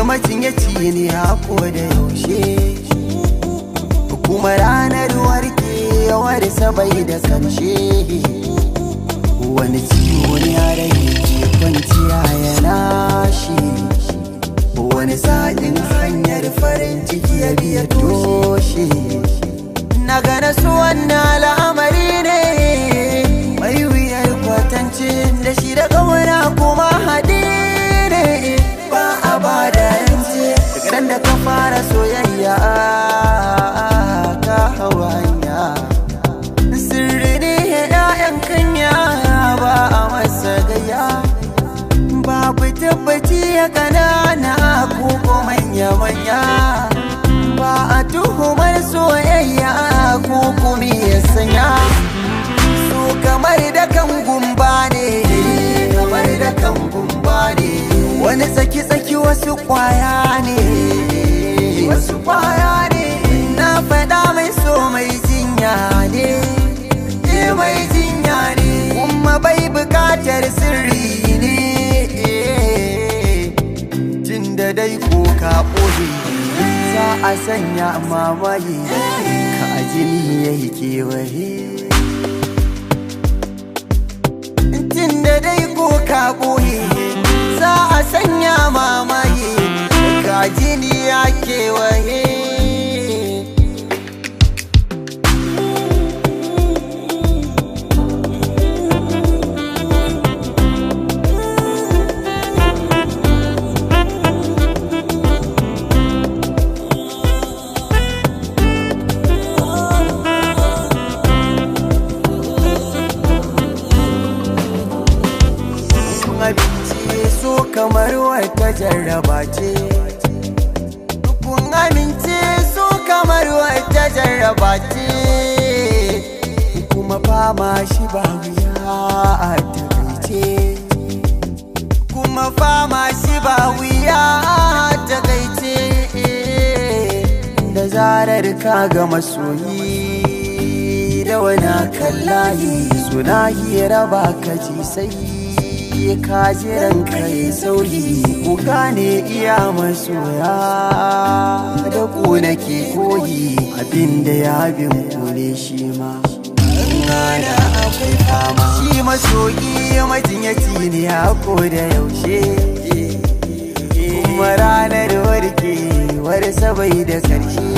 Macinyaci ne hako da yaushe, kuma ranar warkewar sabai da karshe. Wani ciwo ne a rai ke kwanciya yana shi, wani sa'in hanyar farin ciki ya biya toshe. Na gane su wannan al'amari ne mai wuyar kwatance, da shi da ƙauna kuma haɗi ne ba a ba da rance. Daga ran da ka fara soyayya ka hau hanya, sirri ne 'ya'yan kanya ba a masa gaya. Babu tabbaci ya kanana ko manya-manya, ba a tuhumar soyayya ko kuma ya sanya. So kamar da kan gumba ne, kamar da kan gumba ne, wani tsaki-tsaki wasu kwaya ne, wasu kwaya ne. Na faɗa mai so mai jinya ne, mai jinya ne, kuma bai bukatar sirri ne. Tun da dai ko ka ɓoye za a sanya mamaye ka, jini ya yi kewaye. Tun da dai ko ka ɓoye za a sanya mamaye ka, jini ya kewaye. Abinci so kamar wata jarraba ce, kun amince so kamar wata jarraba ce, kuma fama shi ba wuya a takaice, kuma fama shi ba wuya a takaice. Da zarar ka ga masoyi da wani kallahi suna hira ba ka ji sai ka jiran kai sauri. Ku gane iya masoya da ku nake koyi, abinda ya bin ku ne shi ma ana akwai fama. Shi masoyi majinyaci ne hako da yaushe, kuma ranar warkewar sabai da karshe.